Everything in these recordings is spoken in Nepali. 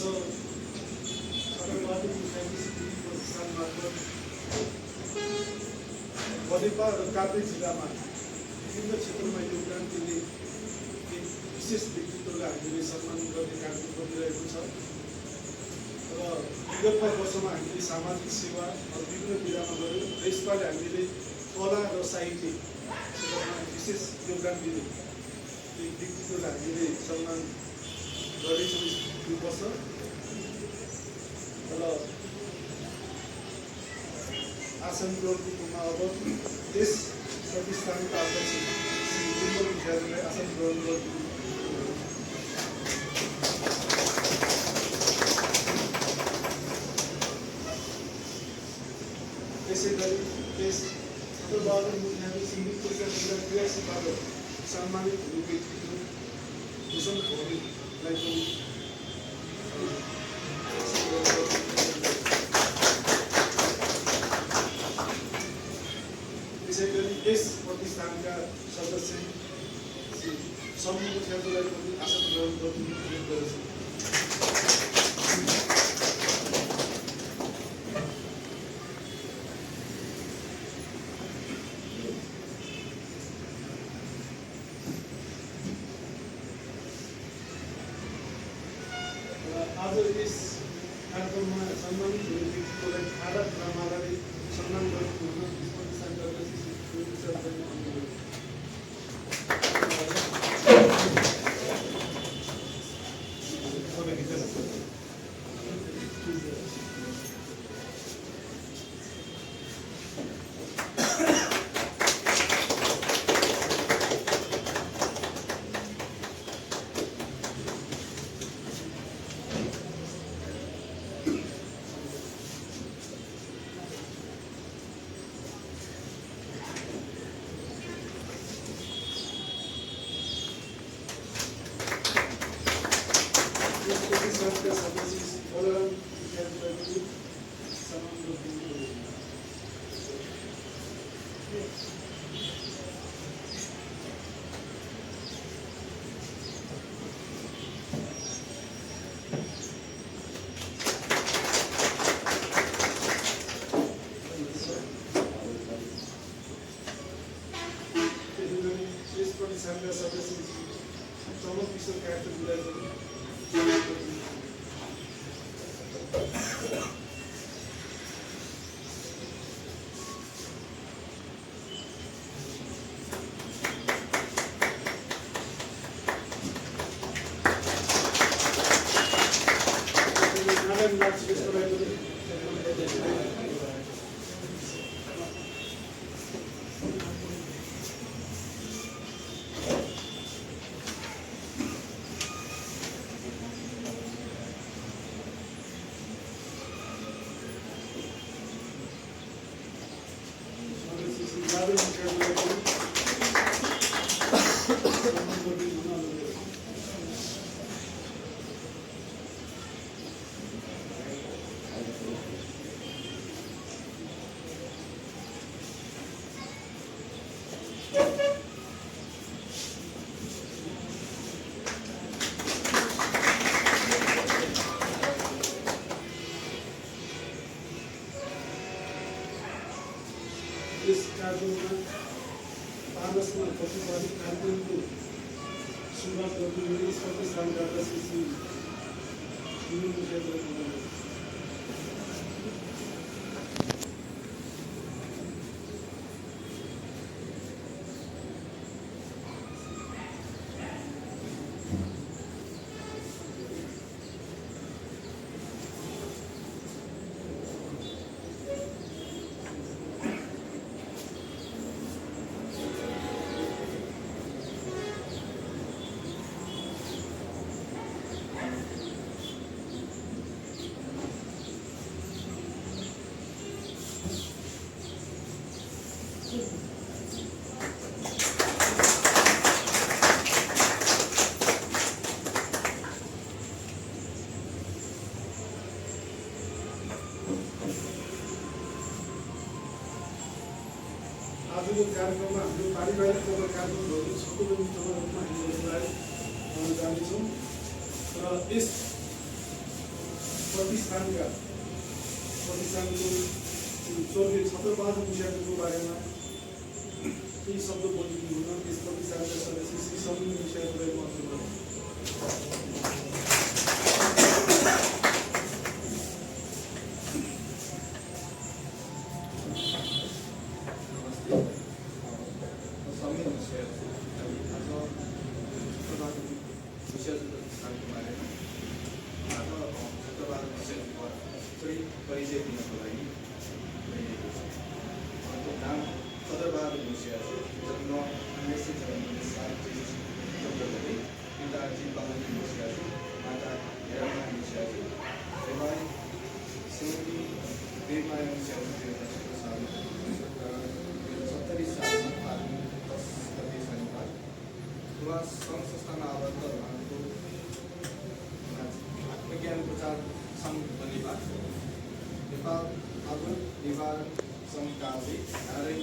वर्ष सरकारवादी प्रतिष्ठान मार्फत बलिपा र काभ्रे जिल्लामा विभिन्न क्षेत्रमा योगदान दिने एक विशेष व्यक्तित्वलाई हामीले सम्मान गर्ने कार्यक्रम गरिरहेको छ र विगत वर्षमा हामीले सामाजिक सेवा विभिन्न विधामा गऱ्यौँ र यसपालि हामीले कला र साहित्य क्षेत्रमा विशेष योगदान दिने एक व्यक्तित्वलाई हामीले सम्मान गरेछौँ यो वर्ष र आसन ग्रहणमा अब त्यस प्रतिष्ठानका अध्यक्ष श्री बिमल मुखियाजीलाई आसन ग्रहण गर्नु। त्यसै गरी त्यस छत्रबहादुर मुखियाजी सिङ्गिङ परिषदका क्रियाशीलबाट सम्मानित हुने व्यक्तित्व भूषण खौरीलाई पनि त्यसै गरी यस प्रतिष्ठानका सदस्य श्री शम्भु मुखियाजीलाई पनि आसन ग्रहण गर्नु अनुरोध गर्दछु। आज यस कार्यक्रममा सम्मानित हुने व्यक्तित्वलाई खादा मालाले सम्मान गर्नु हुन प्रतिष्ठानका अध्यक्ष श्री बिमल सरकारले अनुरोध। संघका सदस्य प्रमुख किशोर कार्यालय इस कार्यक्रममा पारसमा प्रतिपादित कार्यक्रमको सुरुवात गर्नुहुने यस प्रतिष्ठानका अध्यक्ष श्री बिमल मुखियाजीलाई अनुरोध। आजको कार्यक्रममा हाम्रो पारिवारिक कार्यक्रमहरू सम्पूर्ण रूपमा हामी यसलाई जानेछौँ र यस प्रतिष्ठानको स्वर्गीय छत्रबहादुर मुखियाको बारेमा केही शब्द बोलिदिनु हुन त्यस प्रतिष्ठानका सदस्य श्री समीर मुखियाको महत्त्व परिचय दिनको लागि ल्याइएको छ। उहाँको नाम छत्रबहादुर मुखिया हो। जन्म 1994 साल 23 फेब्रुअरी। पिता बालाजी मुखिया हो, माता हेरामाया मुखिया हो। वैवाहिक श्रीमती देवमाया मुखिया 2017 साल 2070 सालमा फाल्गुन 10 गते शनिबार उहाँ सङ्घ संस्थामा आबद्ध उहाँको आत्मज्ञान प्रचार सङ्घ बनेपा नेपाल आगो निवारण सङ्घ काभ्रे नारायण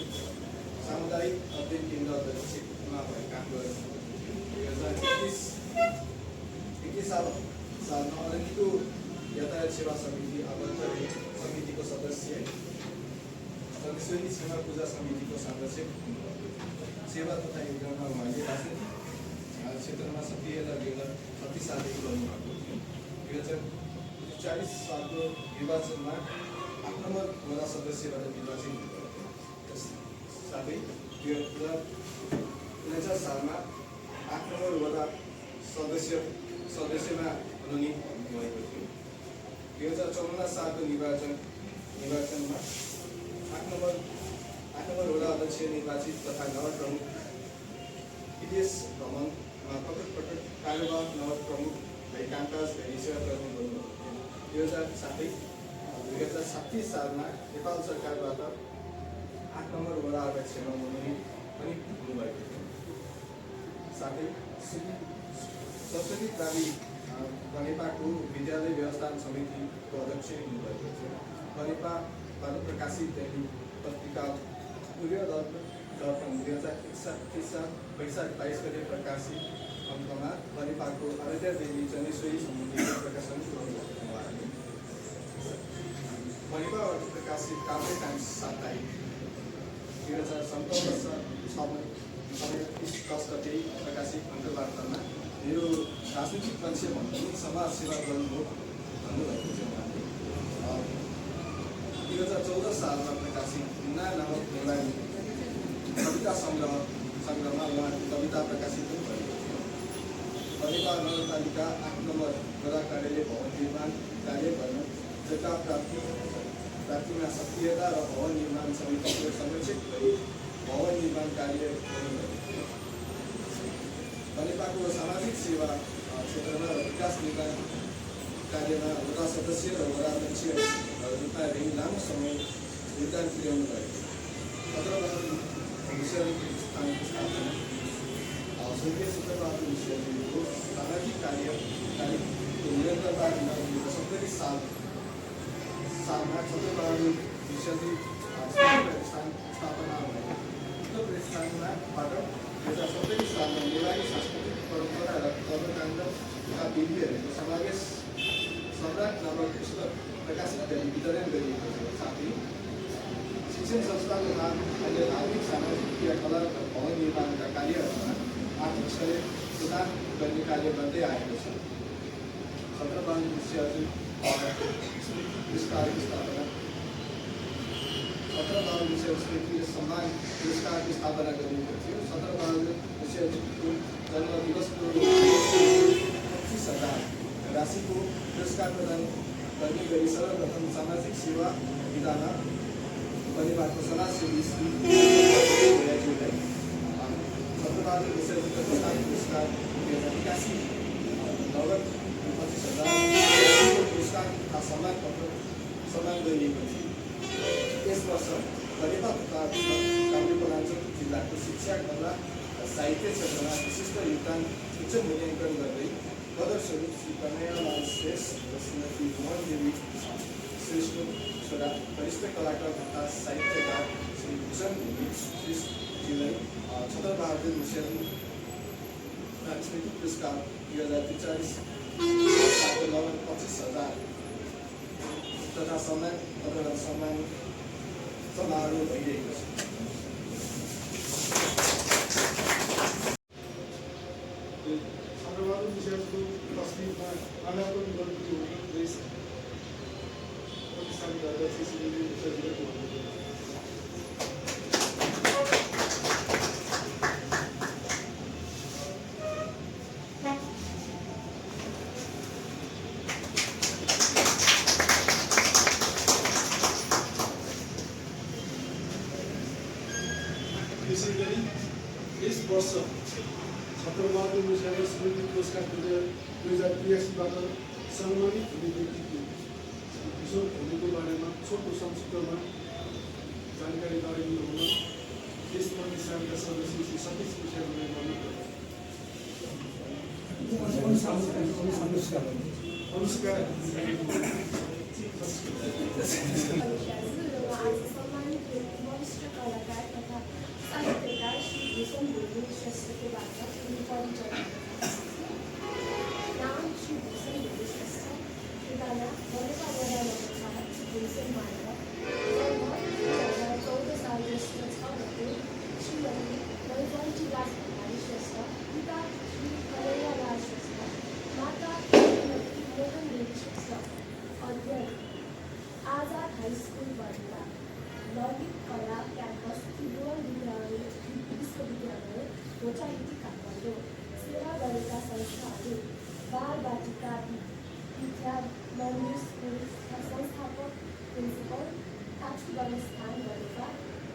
सामुदायिक अध्ययन केन्द्र अध्यक्षमा भएर काम गर्नु। 2021 सालमा अरनिको यातायात सेवा समिति आबद्ध समितिको सदस्य, जगेश्वरी सेवा पूजा समितिको सदस्य सेवा तथा योगदानमा उहाँले राजनीतिक क्षेत्रमा सक्रिय लगेर शक्तिशाली गर्नुभएको थियो। 2040 सालको निर्वाचनमा 8 नम्बर वडा सदस्यबाट निर्वाचित हुनुभयो। साथै 2049 सालमा 8 नम्बर वडा सदस्यमा मनोनित भएको थियो। 2054 सालको निर्वाचनमा 8 नम्बर वडा अध्यक्ष निर्वाचित तथा नगर प्रमुख विदेश भ्रमणमा पटक कारोबार नगर प्रमुख भई कामकाज गरी सेवा प्रदान गर्नुभयो। 2060 सालमा नेपाल सरकारबाट 8 नम्बर वडा अध्यक्षमा मनोनित पनि हुनुभएको थियो। साथै सरस्वती प्रावि बनेपाको विद्यालय व्यवस्थापन समितिको अध्यक्ष हुनुभएको थियो। बनेपाबाट प्रकाशित दैनिक पत्रिका दर्पण 2061 साल वैशाख 22 गते प्रकाशित अङ्कमा बनेपाको आराध्या देवी जनेश्वरी सम्बन्धी प्रकाशन गर्नुभएको थियो। बनेपाबाट प्रकाशित काभ्रे टाइम्स साप्ताहिक 2057 साल 10 गते प्रकाशित अङ्कवार्तामा मेरो राजनीतिक लक्ष्य भन्दा पनि समाज सेवा गर्नु हो भन्नुभएको थियो। 2014 सालमा प्रकाशित मुना नामक नेपाली कविता सङ्ग्रहमा उहाँको कविता प्रकाशित पनि भएको थियो। बनेपा नगरपालिका 8 नम्बर वडा कार्यालय भवन निर्माण कार्य गर्न जग्गा प्राप्तिमा सक्रियता र भवन निर्माण समितिको संरक्षित गरी भवन निर्माण कार्य गर्नुभएको थियो। बनेपाको सामाजिक सेवा क्षेत्रमा र विकास निर्माण कार्यमा वडा सदस्य र वडा अध्यक्ष रूपमा रही लामो समय योगदान पुर्याउनु भएको थियो। छत्रबहादुर मुखियाको स्थानको स्थापना स्वर्गीय छत्रबहादुर मुखियाको सामाजिक कार्यको निरन्तरता 70 सालमा छत्रबहादुर मुखियाको स्थापना भएको। उक्त प्रतिष्ठानबाट 2070 सालमा नेपाली सांस्कृतिक परम्परा र कर्मकाण्ड तथा विधिहरूको समावेश सम्राट नामक पुस्तक प्रकाशित गरी वितरण गरिएको थियो। साथै शिक्षण संस्थाको नाम अहिले धार्मिक सामाजिक क्रियाकलाप र भवन निर्माणका कार्यहरूमा आर्थिक सहयोग प्रदान गर्ने कार्य गर्दै आएको छ। छत्रबहादुर मुखियाको पुरस्कारको स्थापना छत्रबहादुर मुखिया स्मृति सम्मान पुरस्कारको स्थापना गरिएको थियो। छत्रबहादुर मुखियाको जन्मदिवसको 25,000 राशिको पुरस्कार प्रदान गर्ने गरी सर्वप्रथम सामाजिक सेवा विधामा बनेपाको समाजसेवी श्री छत्रबहादुर मुखियाको प्रतिष्ठान पुरस्कार 2081 नगद 25,000 पुरस्कार तथा सम्मान पत्र सम्मान गरिएको थियो। यस वर्ष बनेपा तथा काभ्रे पलाञ्चोक जिल्लाको शिक्षा कला र साहित्य क्षेत्रमा विशिष्ट योगदान उच्च मूल्याङ्कन गर्दै प्रदर्शक श्री कन्हैयालाल श्रेष्ठ र श्रीमती मोहनदेवी श्रेष्ठ छोरा वरिष्ठ कलाकार तथा साहित्यकार श्री भूषण श्रेष्ठजीलाई छत्रबहादुर मुखिया स्मृति पुरस्कार 2043 सालको लगभग 25,000 सूचना सम्मान पत्रकार सम्मान समारोह भइरहेको छ। अग्रवाल विषयको तस्बिरमा अनापन गर्नु देश प्रतिष्ठानका अध्यक्ष श्री विश्वजीको भन्नुभयो। त्यसै गरी यस वर्ष छत्रबहादुर मुसाको स्मृति पुरस्कार 2083बाट सम्मानित हुने व्यक्तिको किशोर भूमिको बारेमा छोटो संक्षिप्तमा जानकारी गराइदिनु हुन यस प्रतिष्ठानका सदस्य श्री सतीश विषयलाई भन्नुभयो। अनुष्का कलाकार तथा साहित्यकार श्री भूषण गुरुङ श्रेष्ठकोबाट परिचय। नाम श्री भूषण गुरुङ श्रेष्ठ, ठेगाना बनेपा वडा नम्बर 7 भूषण मार्ग, जन्म 2014 साल ज्येष्ठ 6 गते, श्रीमती वैजयन्ती राज भण्डारी श्रेष्ठ, पिता श्री कन्हैया राज श्रेष्ठ, माता श्रीमती मोहन देवी श्रेष्ठ। अध्ययन आजाद हाई स्कुल बनेपा, ललित कला क्याम्पस त्रिभुवन विश्वविद्यालय होचाहिटी काठमाडौँ। सेवा गरेका संस्थाहरू बाल बाटिका विद्या मन्दिर स्कुल संस्थापक प्रिन्सिपल काठीगढ स्थान बनेपा,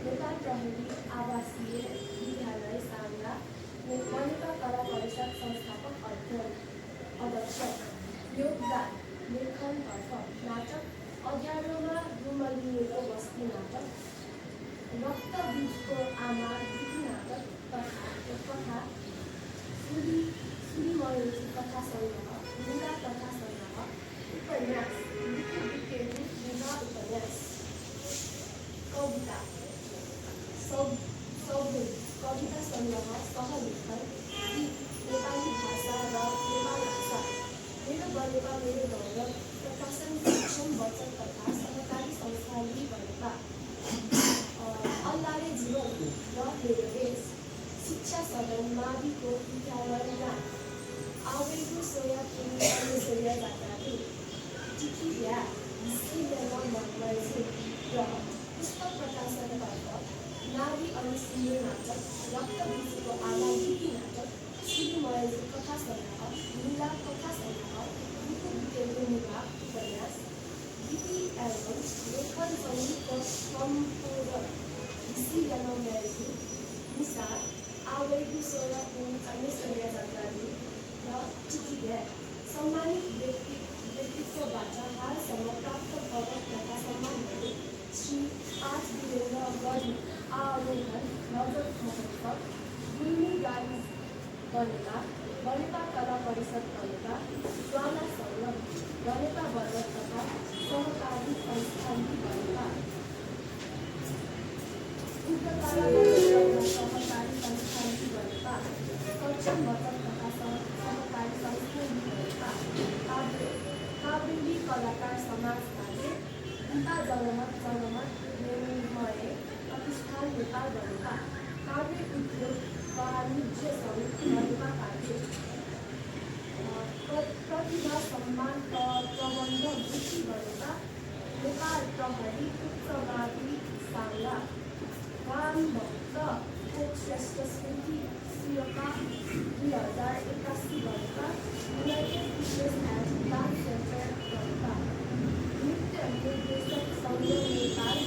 नेपाल प्रहरी आवासीय विद्यालय साङ्गा, बनेपा कला परिषद संस्थापक अध्यक्ष। योगदान लेखनतर्फ नाटक अँध्यारोमा रुमलिएको बस्ती नाटक, रक्त बीजको आमा दिदी नाटक कथा, सुरीमयूरी कथा सङ्ग्रह, ढुङ्गा कथा सङ्ग्रह, उपन्यास विवाह उपन्यास, कविता कविता सङ्ग्रह, सहलेखन, गीत, नेपाली भाषा र नेपाल भाषा, मेरो बनेपा मेरो गौरव, प्रकाशन शिक्षण वचन तथा सहकारी संस्था बनेपा, अल्लाहले जीवन र मेरो देश, शिक्षा सदन माविको विद्यालय नाम, आवेगो सोया किनी सोया जात्राले, टिकिया सिलेमा मनमैजिङ र पुस्तक प्रकाशनतर्फ नारी अनि सिङ्गो नाटक, रक्त बीजको आमा दिदी नाटक, श्रीमयूरी कथा सङ्ग्रह, लीला कथा सङ्ग्रह, निवाह उपन्यास, गीति एल्बम, लेखन सङ्गीतको कम्पोजर म्यागजिन, निसार, आवेगो सोया किनी सोया जात्राले र टिकिया। सम्मानित व्यक्तित्वबाट हालसम्म प्राप्त पदक तथा सम्मानहरू श्री 5 वीरेन्द्र गढी आरोहण रजत महोत्सव, गुल्मी गाडी बनेपा, बनेपा कला परिषद बनेपा, ज्वाला सङ्गम, बनेपा बचत तथा सहकारी संस्थान बनेपा, उग्रतारा सहकारी संस्थान बनेपा, सक्षम बचत तथा सहकारी संस्थान बनेपा, काबेली कलाकार समाज कार्य, गीता जनमत निर्णय प्रतिष्ठान नेपाल बनेपा, काव्य उद्योग वाणिज्य समिति बनेपा कार्य, प्रतिभा सम्मान प्रबन्ध वृत्ति बनेपा, नेपाल प्रहरी उच्च मावि साङ्गा, वाम भक्त श्रेष्ठ स्मृति शिरोका 2081 Banepa, United fitness and dance centre Banepa, नृत्य निर्देशक सङ्घ नेपाल,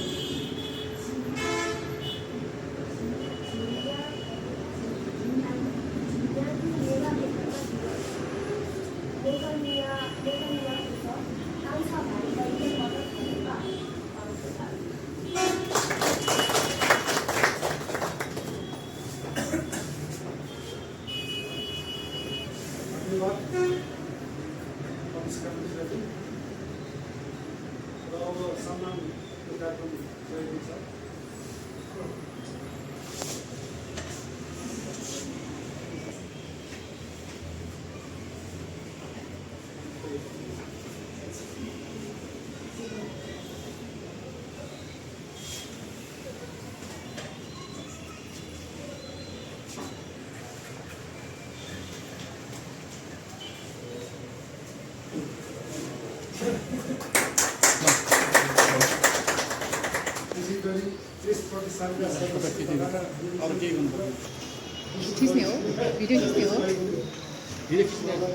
सम्मानको कार्यक्रम रहेको छ। त्यसै गरी यस प्रतिष्ठानका सदस्य तथा खिच्ने हो भिडियो खिच्ने हो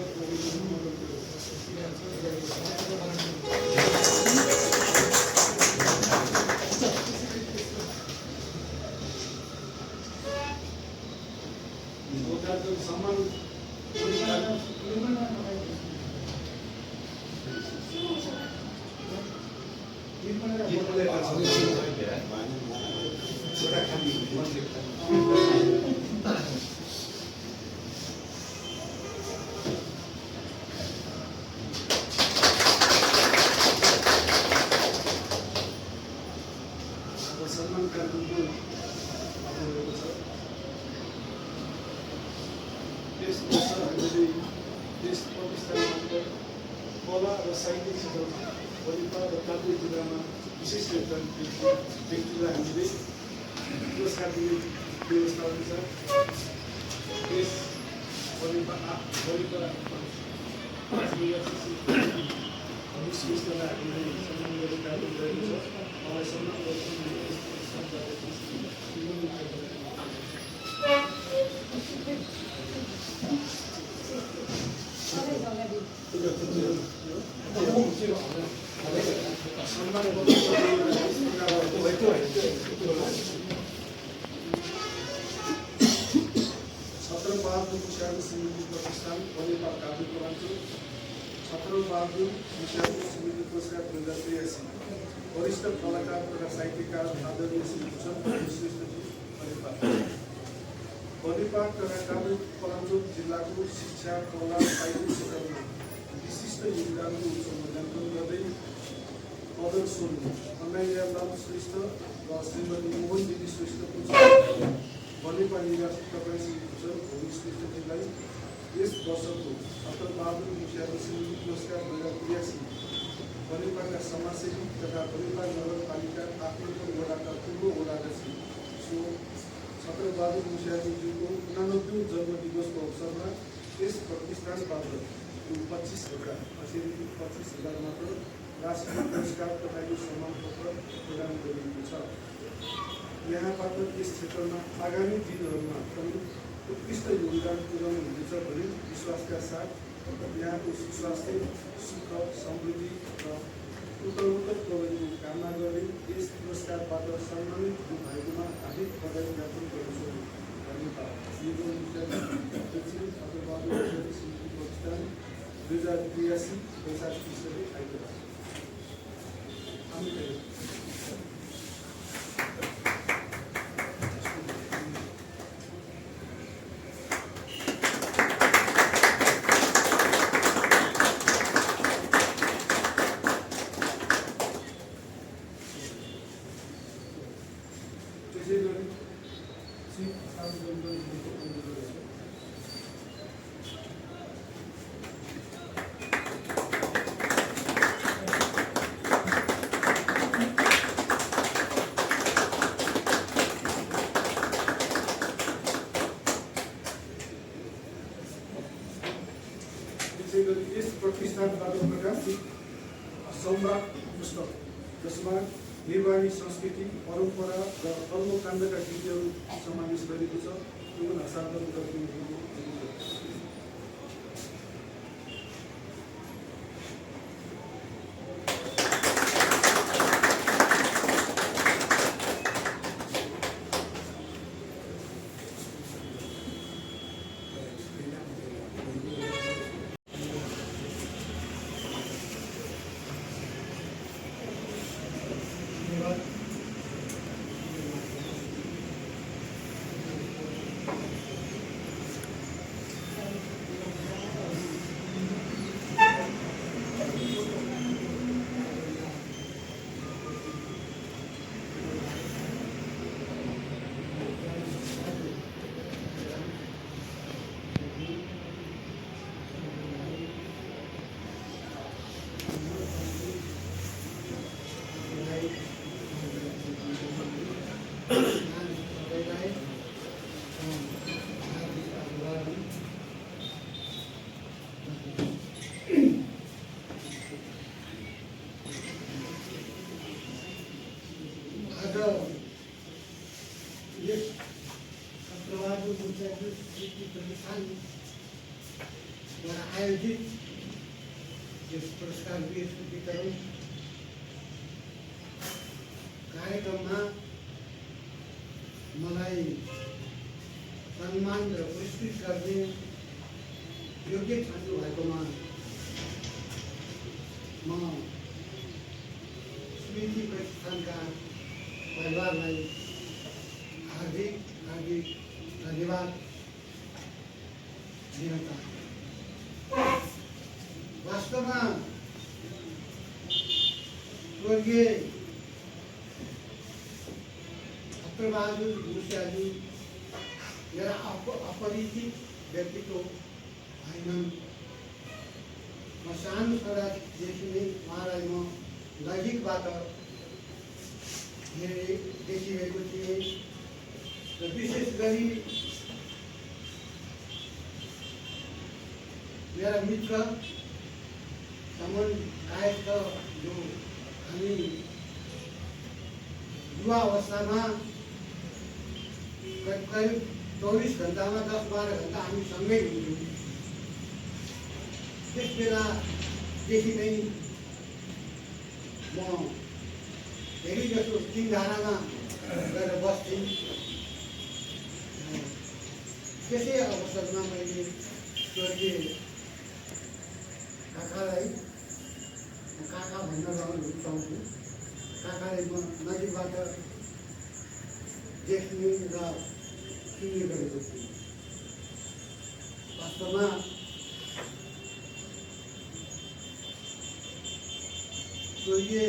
सम्मान सम्मान कार्यक्रमको आउनुभएको छ। यस वर्ष हामीले यस प्रतिष्ठानमा कला र साहित्य क्षेत्रमा बलिपा र काभ्रे जिल्लामा विशेष योगदान व्यक्तिलाई हामीले पुरस्कार दिने व्यवस्था हुन्छ। यस बलिपा श्रेष्ठलाई हामीले सम्मान गर्ने कार्यक्रम गरेको छ। मलाई सम्मान छत्रबहादुर मुखियाको स्मृति प्रतिष्ठान बलिपा काभ्रे पलाञ्चोक छत्रबहादुर मुखियाको स्मृति पुरस्कार 2083 वरिष्ठ कलाकार तथा साहित्यकार आदरणीय श्री भूषण श्रेष्ठजी बलिपा तथा काभ्रे पलाञ्चोक जिल्लाको शिक्षा कला साहित्य क्षेत्रमा विशिष्ट योगदानको उच्च मूल्याङ्कन गर्दै पदक स्वरूप कन्हैयालाल श्रेष्ठ र श्रीमती मोहन दिदी श्रेष्ठको बलिपा निवासी तपाईँ श्री भूषण भोगी श्रेष्ठजीलाई यस वर्षको छत्रबहादुर मुखियाको स्मृति पुरस्कार 2083 बलिपाका समाजसेवी तथा बलिपा नगरपालिका 8 नम्बर वडाका पूर्व वडाध्यक्ष श्री छत्रबहादुर मुखियाजीको 89औं जन्म दिवसको अवसरमा यस प्रतिष्ठानबाट 25,000 मात्र राष्ट्रिय पुरस्कार तथा यो सम्मान पत्र प्रदान गरिएको छ। यहाँबाट यस क्षेत्रमा आगामी दिनहरूमा पनि उत्कृष्ट योगदान पुर्याउनु हुनेछ भन्ने विश्वासका साथ यहाँको सुस्वास्थ्य सुख समृद्धि र उत्तरोत्तर प्रगतिको कामना गर्दै यस पुरस्कारबाट सम्मानित हुनुभएकोमा हार्दिक बधाई ज्ञापन गर्दछु। धन्यवाद। छत्रबहादुर स्मृति प्रतिष्ठान 2083 वैशाख 30 गते आइतबार। यस प्रतिष्ठानबाट प्रकाशित सम्राट पुस्तक जसमा निर्वाणी संस्कृति परम्परा र कर्मकाण्डका गीतहरू समावेश गरिएको छ त्यो हस्तान्तरण गरिदिनु। यस सत्रबहादुर मुखियाज्यू स्मृति प्रतिष्ठानद्वारा आयोजित यस पुरस्कार वितरण कार्यक्रममा मलाई सम्मान र पुरस्कृत गर्ने योग्य ठान्नु भएकोमा म स्मृति प्रतिष्ठानका परिवारलाई हार्दिक धन्यवाद दिन चाहन्छु। वास्तवमा स्वर्गीय सत्रबहादुर मुखियाज्यू मेरा अपरिचित व्यक्तित्व होइनन्। म सानो छोरादेखि नै उहाँलाई म नजिकबाट देखिरहेको थिएँ र विशेष गरी मेरा मित्र समन कायस्थ जो हामी युवा अवस्थामा करिब 24 घण्टामा 10-12 घण्टा हामी सँगै हुन्थ्यौँ। त्यस बेलादेखि नै म धेरै जसो सिंहधारामा गएर बस्थेँ। त्यसै अवसरमा मैले स्वर्गीय काकालाई काका भन्न रुचाउँछु। काकालाई म नजिकबाट देख्ने र सुन्ने गरेको छु। वास्तवमा स्वर्गीय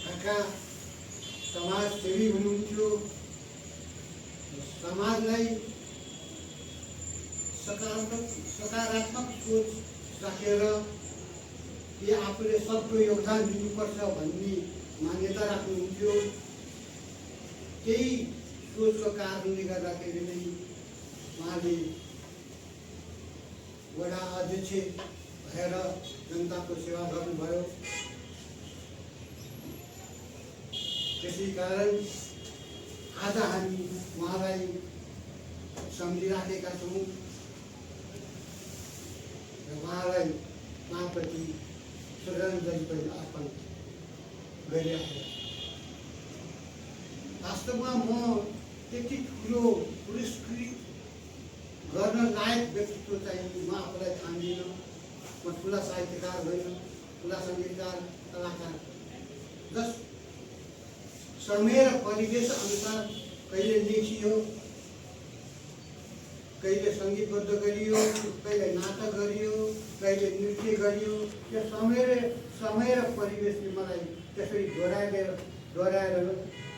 काका समाजसेवी हुनुहुन्थ्यो। समाजलाई सकारात्मक सोच राखेर कि आफूले सबको योगदान दिनुपर्छ भन्ने मान्यता राख्नुहुन्थ्यो। त्यही सोचको कारणले गर्दाखेरि नै उहाँले वडा अध्यक्ष भएर जनताको सेवा गर्नुभयो। त्यसै कारण आज हामी उहाँलाई सम्झिराखेका छौँ र उहाँप्रति श्रद्धाञ्जली पनि अर्पण गरिरहेका छौँ। वास्तवमा म त्यति ठुलो पुरस्कृत गर्न लायक व्यक्तित्व चाहिँ म आफूलाई ठान्दिनँ। म ठुला साहित्यकार होइन, ठुला सङ्गीतकार, कलाकार। जस समय र परिवेश अनुसार कहिले लेखियो, कहिले सङ्गीतबद्ध गरियो, कहिले नाटक गरियो, कहिले नृत्य गरियो। यो समय र परिवेशले मलाई त्यसरी दोहोऱ्याएर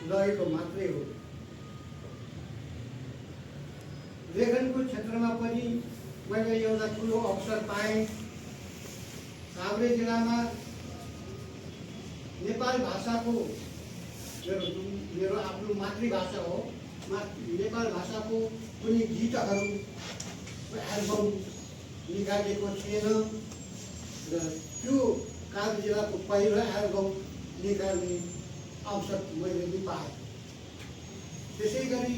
लगेको मात्रै हो। लेखनको क्षेत्रमा पनि मैले एउटा ठुलो अवसर पाएँ। काभ्रे जिल्लामा नेपाली भाषाको मेरो आफ्नो मातृभाषा हो। नेपाली भाषाको कुनै गीतहरूको एल्बम निकालेको थिएन र त्यो काभ्रे जिल्लाको पहिलो एल्बम निकाल्ने अवसर मैले पनि पाएँ। त्यसै गरी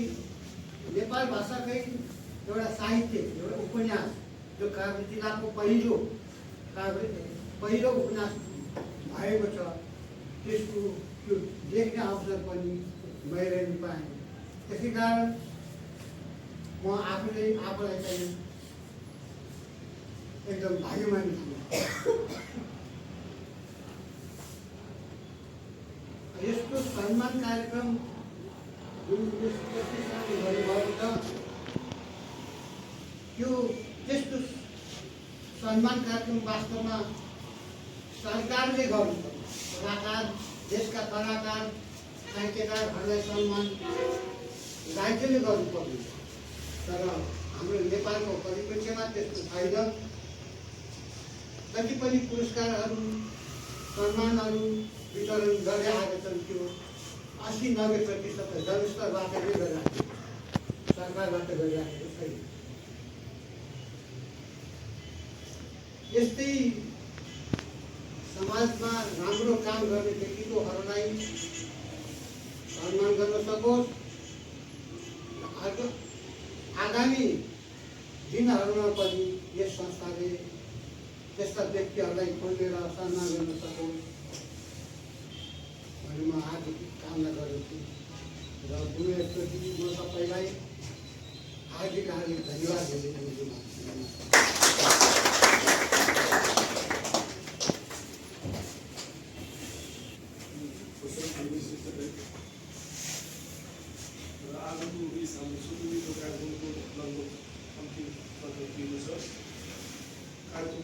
नेपाली भाषाकै एउटा साहित्य, एउटा उपन्यास जो काभ्रे जिल्लाको पहिलो उपन्यास भएको छ, त्यसको त्यो देख्ने अवसर पनि मैले पनि पाएँ। त्यसै कारण म आफूलाई चाहिँ एकदम भाग्यमानी छु। यस्तो सम्मान कार्यक्रम जुन प्रतिष्ठानले गर्नुभएको छ, त्यो त्यस्तो सम्मान कार्यक्रम वास्तवमा सरकारले गर्नुपर्छ। कलाकार, देशका कलाकार, साहित्यकारहरूलाई सम्मान राज्यले गर्नुपर्ने। तर हाम्रो नेपालको परिप्रेक्ष्यमा त्यस्तो छैन। जति पनि पुरस्कारहरू, सम्मानहरू वितरण गर्दै आएका छन्, त्यो 80-90% जनस्तरबाट नै गरिरहेको, सरकारबाट गरिरहेको छैन। यस्तै समाजमा राम्रो काम गर्ने व्यक्तित्वहरूलाई सम्मान गर्न सकोस्। आगामी दिनहरूमा पनि यस संस्थाले त्यस्ता व्यक्तिहरूलाई खोलेर सम्मान गर्न सकोस् भन्ने म हार्दिक कामना गर्दछु र दुवैप्रति म सबैलाई हार्दिक धन्यवाद दिन्छु। र आजको यस हाम्रो सुरुवातीको कार्यक्रमको लगभग अन्तिम पटक दिनु छ। कार्यक्रम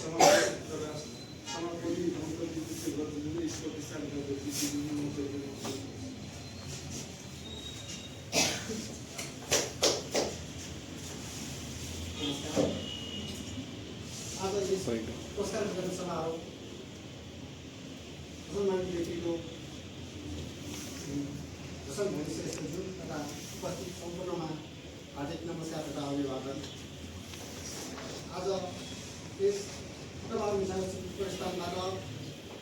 समापन मन्तव्य गर्दै यसको विस्तार गर्दै आज यस पुरस्कार वितरण समारोह सम्मानित व्यक्तिको भूषण भोलि श्रेष्ठज्यू तथा उपस्थित सम्पूर्णमा हार्दिक नमस्कार तथा अभिवादन। आज यस शुक्रबार सांस्कृतिक प्रतिष्ठानबाट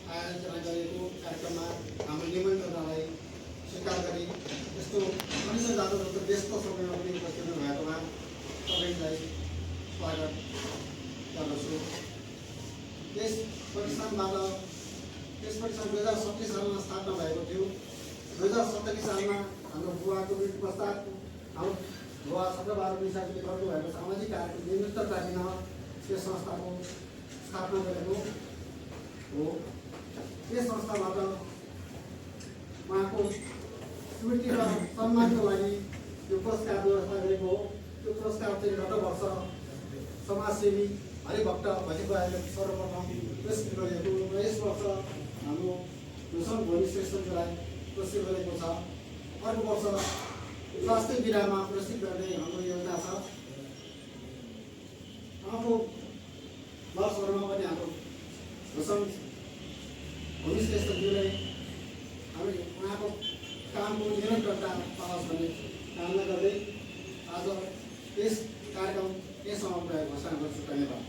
आयोजना गरेको कार्यक्रममा हाम्रो निमन्त्रणालाई स्वीकार गरी यस्तो मनुष्य जातको व्यस्त समयमा पनि उपस्थित हुनुभएकोमा सबैलाई स्वागत गर्दछु। यस प्रतिष्ठान 2027 सालमा स्थापना भएको थियो। 2070 सालमा हाम्रो बुवाको मृत्यु पश्चात हाम्रो बुवा शुक्रबार मिसाले गर्नुभएको सामाजिक कार्यको निमित्तता दिन यस संस्थाको स्थापना गरेको हो। यस संस्थाबाट उहाँको स्मृति र सम्मानको लागि यो पुरस्कार व्यवस्था गरेको हो। त्यो पुरस्कार चाहिँ गत वर्ष समाजसेवी हरिभक्त भतिबाले सर्वप्रथम पुरस्कृत गरिएको र यस वर्ष हाम्रो भूषण भोलि श्रेष्ठज्यूलाई पुरस्कृत गरेको छ। अर्को वर्ष स्वास्थ्य विधामा पुरस्कृत गर्ने हाम्रो योजना छ। अर्को वर्षहरूमा पनि हाम्रो भूषण भोलि श्रेष्ठज्यूलाई हामी उहाँको कामको निरन्तरता पाओस् भन्ने कामना गर्दै आज यस कार्यक्रम यस समय घोषणा गर्छु। धन्यवाद।